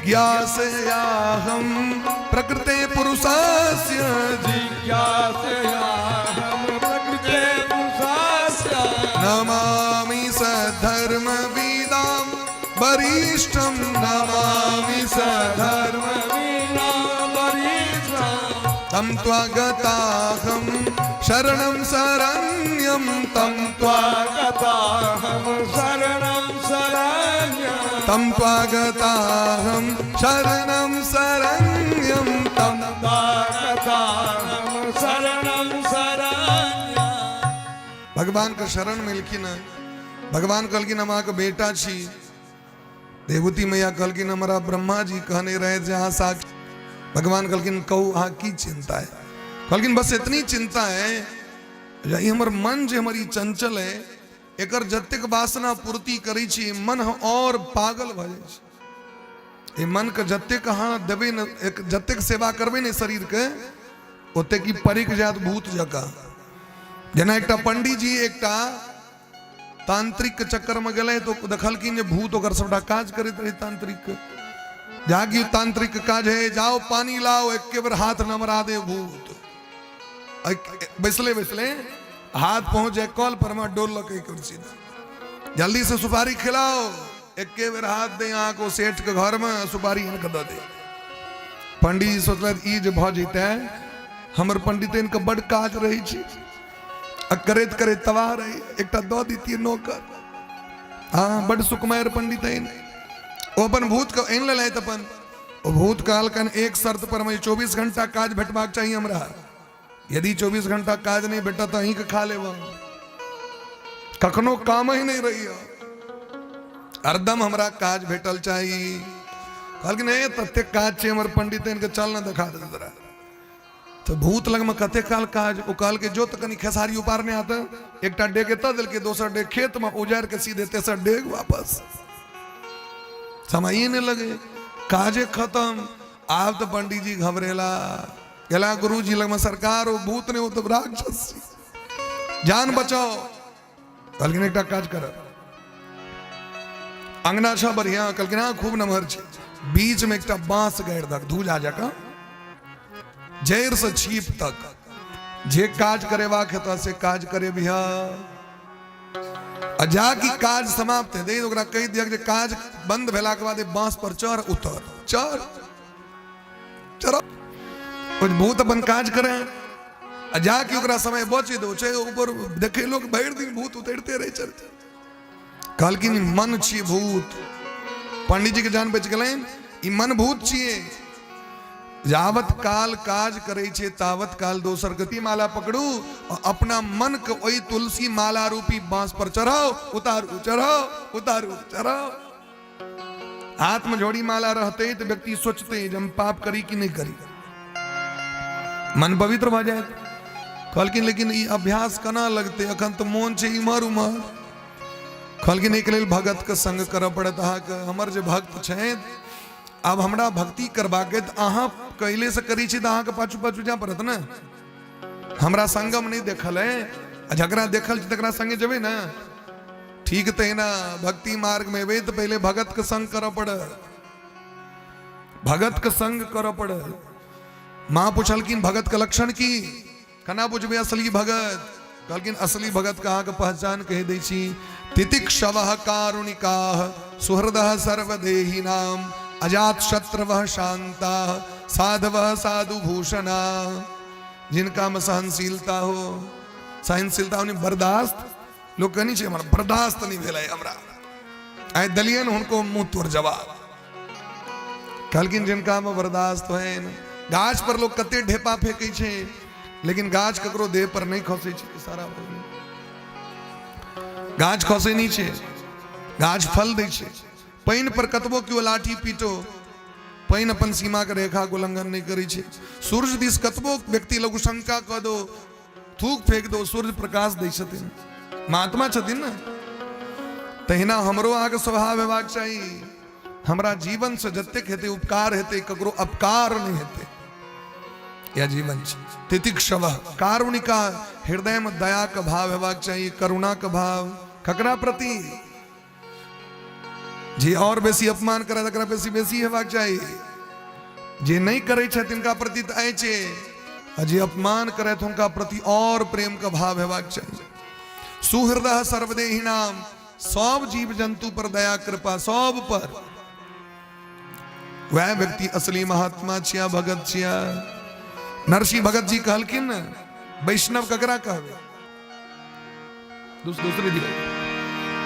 जिज्ञासयाहं प्रकृते पुरुषस्य। जिज्ञासयाहं प्रकृते पुरुषस्य। नमामि सद्धर्मविदां वरिष्ठं, नमामि सद्धर्म वरिष्ठं। तं त्वगताहं शरणं शरण्यं, तं त्वा त्वागताहं शरणं शरण्यं। तं त्वागताहं शरणं शरण्यं, तं त्वागताहं शरणं शरण्यं। भगवान के शरण में एलखिन। भगवान कहलखिन, हम अहाँके बेटा छी। देवती मैया कहलखिन, हमरा ब्रह्मा जी कहने रहे जे अहाँ साक्षी। भगवान कहलखिन, कहू, अहाँ की चिंता है? कहलखिन, बस इतनी चिंता है जे ई हमर मन जे हमर ई चंचल है, एकर जतेक वासना पूर्ति करै छी, मन और पागल भऽ जाइ छै। ई मन के जतेक अहाँ देबै ने, एक जतेक सेवा करबै ने शरीर के, ओतेक ई परिक जायत भूत जकाँ। जेना एकटा पंडीजी एकटा तांत्रिक के चक्कर में गेलै तो देखलखिन जे भूत ओकर सबटा काज करैत रहै तांत्रिक के। जागी तांत्रिक के काज है, जाओ पानी लाओ, एके बेर हाथ नमरा दे भूत। बैसले बैसले हाथ पहुंच जाए कल पर में डोल लके कुर्सी, जल्दी से सुपारी खिलाओ, एके बेर हाथ दे अहाँ को सेठ के घर में सुपारी इनके दऽ दे। पंडित जी सोचलथि, ई जे भऽ जेतै, हमर पंडित इनके बड काज रहै छै आ करैत करैत तबाह रही, एकटा दऽ दितियै नौकर। हाँ, बड सुकुमार पंडित है। ओ अपन भूत के आनि लेलथि अपन। ओ भूत कहलकनि, एक शर्त पर हम 24 घंटा काज भेटबाक चाही हमरा। यदि 24 घंटा काज नहि भेटत तऽ अहीँके खा लेब। कखनो काम ही नहि रही, हरदम हमरा काज भेटल चाही। कहलखिन, हे ततेक काज छै हमर पंडित इनके, चल ने देखा दे तोरा। तऽ भूत लगमे कते काल काज? ओ कहलकै, जो तऽ कनि खेसारी उपारने आते। एकटा डेग एतऽ देलकै, दोसर डेग खेतमे उजाड़ि के सीधे तेसर डेग वापस। समय नहि लगे, काजे खत्म। आब तऽ पंडीजी घबरेला, गेला गुरुजी लगमे, सरकार, ओ भूत नहि, ओ तऽ राक्षस छी, जान बचाओ। कहलखिन, एकटा काज कर, अंगना छ बढ़िया? कहलखिन, हाँ, खूब नमहर छै। बीच में एकटा बांस गाड़ि दक धूजा जकाँ, जड़ि से छीप तक। जे काज करेबाक हेतह से काज करेबिह आ जा कि काज समाप्त हेतै ओकरा कहि दियक जे काज बंद भेलाके बाद बांस पर चढ़ उतर, चढ़ चढ़। भूत अपन काज करे आ जाके ओकरा समय बचे दो छै ऊपर देखे लोग भरि दिन भूत उतरते रहे चल। कहलखिन, मन छी भूत। पंडित जी के जान बच गेलनि, ई मन भूत छियै, जावत काल काज करै छै तावत काल दोसर गति माला पकड़ू और अपना मन के ओहि तुलसी माला रूपी बांस पर चढ़ाओ उतारू, चढ़ाओ उतारू, चढ़ाओ। हाथ में झोड़ी माला रहते तो व्यक्ति सोचते जे हम पाप करी कि नहीं करी, मन पवित्र भऽ जायत। कहलखिन, लेकिन ई अभ्यास केना लगतै? अखन तऽ मोन छै इम्हर उम्हर। कहलखिन, एहिके लेल भगत के संग करऽ पड़त अहाँके। हमर जे भक्त छथि, आब हमरा भक्ति करबाक तऽ अहाँ कहिले से करै छी तऽ अहाँके पाछू पाछू जाय पड़त ने। हमरा संगम नहि देखल है आ जकरा देखल छै तकरा संगे जेबै ने। ठीक तहिना भक्ति मार्ग में एबै तऽ पहिले भगत के संग करऽ पड़त, भगत के संग करऽ पड़त। माँ पुछलखिन, भगत के लक्षण की? केना बुझबै असली भगत? कहलखिन, असली भगत के अहाँके पहचान कहि दै छी। तितिक्षवः कारुणिकाः सुहृदः सर्वदेहिनाम अजात शत्रवः शांताः साधवः साधुभूषणा। जिनका में सहनशीलता हो, सहनशीलता होनी बर्दाश्त। लोक कहनी छै, हमरा बर्दाश्त नहि भेलै, हमरा आइ देलियनि हुनको मुंह तोड़ जवाब। कहलखिन, जिनका में बर्दाश्त होइन, गाछ पर लोग कते ढेपा फेंकै छै, लेकिन गाछ ककरो देह पर नहि खसै छै। सारा गाछ खसै नहि छै, गाछ फल दै छै। पानि पर कतबो केओ लाठी पीटो, पानि अपन सीमा के रेखा के उल्लंघन नहि करै छै। सूर्य दिस कतबो व्यक्ति लघुशंका कऽ दो, थूक फेंक दो, सूर्य प्रकाश दै छथिन, महात्मा छथिन ने। तहिना हमरो अहाँके स्वभाव हेबाक चाही। हमरा जीवन से जतेक हेतै उपकार हेतै, ककरो अपकार नहि हेतै, यह जीवन छै। तितिक्षव कारुणिका, हृदय में दया के भाव हेबाक चाही, करुणा के भाव। ककरा प्रति? जे और बेसी अपमान करे तकरा बेसी बेसी हेबाक चाही। जे नहि करै छथि तिनका प्रति तऽ अछि, आ जे अपमान करे हुनका प्रति और प्रेम के भाव हेबाक चाही। सुहृदय सर्वदेहिनाम, सब जीव जंतु पर दया कृपा सब पर। वह व्यक्ति असली महात्मा छिया, भगत छिया। नरसिंह भगत जी कहलखिन ने, वैष्णव ककरा कहबे? दूसरे जी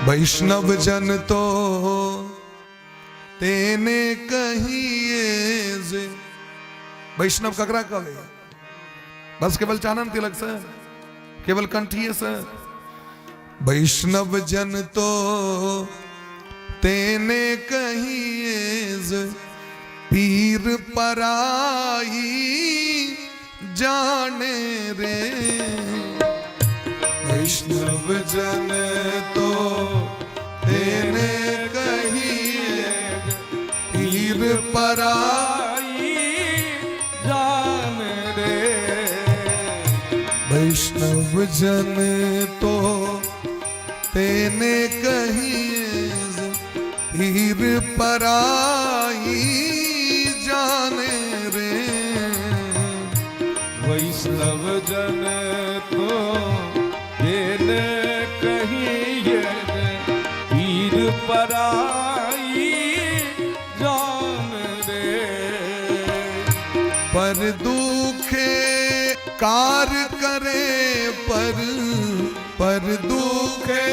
वैष्णव जन तो तेने कहिए जे। वैष्णव ककरा कहबे? बस केवल चानन तिलक से, केवल कंठिए से? वैष्णव जन तो तेने कहिए जे, पीर पराई जाने रे। वैष्णव जन तो तेने कहिए, पीर पराई जान रे। वैष्णव जन तो तेने कहिए, पीर पराई जाने रे। वैष्णव जन तो तेने कहिए, पीर पराई जान रे। पर दुखे कार करे पर दुखे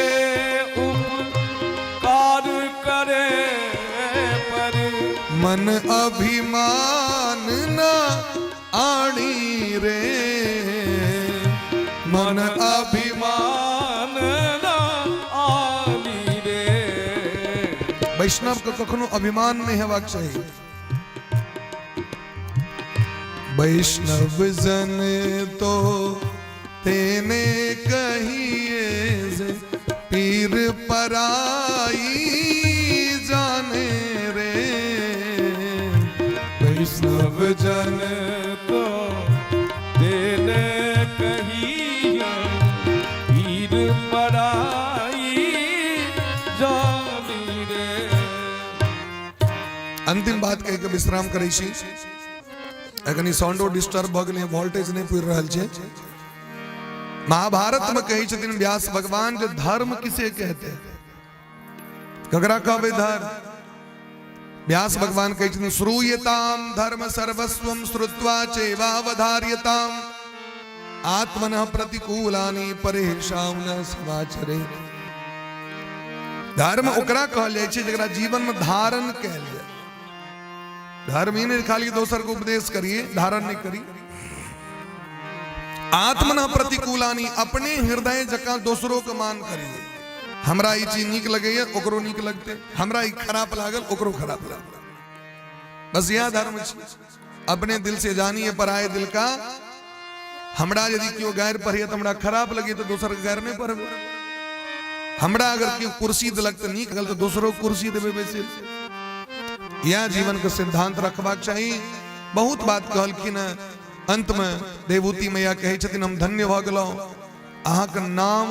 उपकार करे पर, मन अभिमान न आणी रे। मन अभिमान मान न आनी रे। वैष्णव के कखनो अभिमान नहीं हेबाक चाही। वैष्णव जन तो तेने कहिए जे, पीर पराई जाने रे। वैष्णव जन तो तेने कहिए, पीर पराई जानी रे। अंतिम बात कह के विश्राम करै छी। कनी साउंडो डिस्टर्ब भऽ गेलै, वोल्टेज नहि पुरि रहल छै। महाभारत में कहै छथिन व्यास भगवान जे धर्म किसे कहते हैं, ककरा कहबै धर्म? व्यास भगवान कहै छथिन, श्रूयताम धर्म सर्वस्वम श्रुत्वा चैवावधार्यताम आत्मनः प्रतिकूलानि परेषां न समाचरे। धर्म ओकरा कहल जाइ छै जकरा जीवन में धारण कयल जाय। धर्म ही नहीं खाली दोसर को उपदेश करिए, धारण नहीं करी। आत्मनः प्रतिकूलानि, अपने हृदय जकाँ दोसरों के मान करिए। हमरा ई चीज नीक लगैए ओकरो नीक लगते, हमरा ई खराब लागल ओकरो खराब लागल। बस यह धर्म छै। अपने दिल से जानिए पराये दिल का। हमरा यदि केओ गारि पढ़िए तऽ हमरा खराब लगे तऽ दोसर के गारि नहीं पढ़बै। हमरा अगर केओ कुर्सी देलक तऽ नीक लगल तऽ दोसरो कुर्सी देबै बैसे। यह जीवन के सिद्धांत रखबाक चाही। बहुत बात कहलखिन हँ। अंत में देवहूति मैया कहै छथिन, हम धन्य भऽ गेलहुँ, अहाँके नाम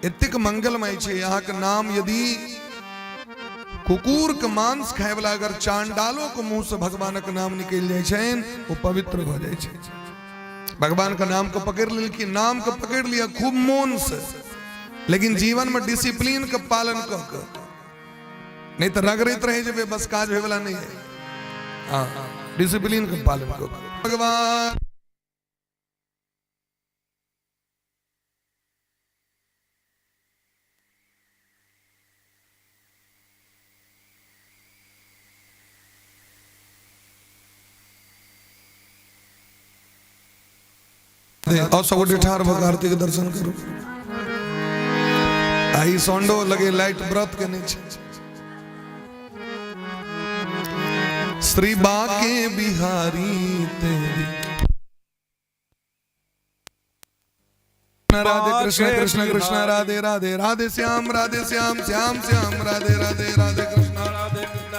एतेक मंगलमय छै। अहाँके नाम यदि कुकुर के मांस खाय वाला अगर चांडालो के मुंह से भगवानक नाम निकलि जाइ छनि, ओ पवित्र भऽ जाइ छै। भगवान के नाम के पकड़ लेलखिन, नाम के पकड़ लिया खूब मोन से, लेकिन जीवन में डिसिप्लिन के पालन कऽ के, नहीं तो रगड़ैत रह जेबै, बस काज होय वाला नहीं है। हाँ, डिसिप्लिन के पालन कऽ के। भगवान और सब गोटे ठाढ़ भऽ आरती के दर्शन करू। आ ई साउंडो लगे लाइट व्रत के नहि छै। श्री बाके बिहारी तेरी राधे कृष्ण कृष्ण कृष्ण राधे राधे, राधे श्याम राधे श्याम श्याम श्याम राधे राधे, राधे कृष्ण राधे कृष्ण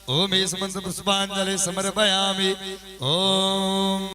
ओम इस मंत्र पुष्पांजलि समर्पयामि। ओम।